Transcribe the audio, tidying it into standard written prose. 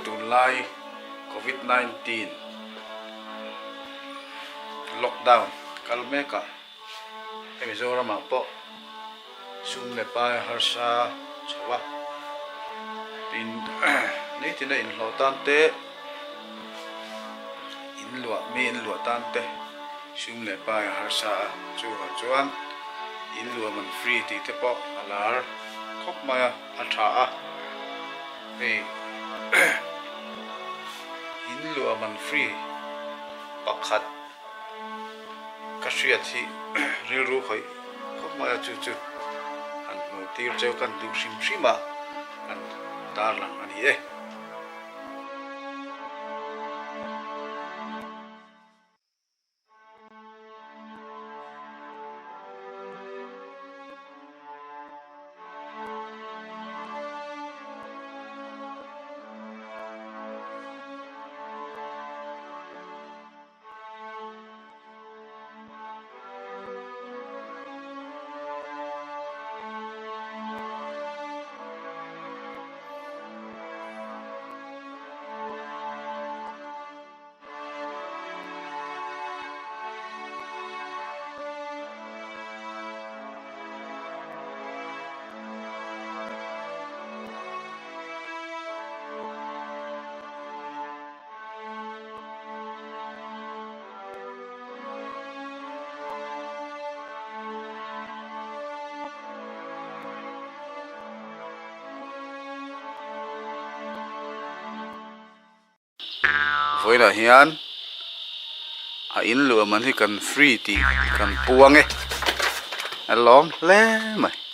tunlai Covid 19 lockdown kal mekah hei Mizoramah pawh sum leh pai harsa chho a, tin nitin a inhlawh tan te in luah mi in luah tan te sum leh pai a harsa a, chuvang chuan in luah man free tih te pawh a lar khawp mai a, a tha a, hei in luah man free pakhat. Ka hriat hi rilru khawih khawp mai a, chu chu han hmuh tir cheu kan duh hrim hrim a, kan tarlang a ni e. Vawiinah hian a in luah man hi kan free tih kan puang e a lawm hle mai.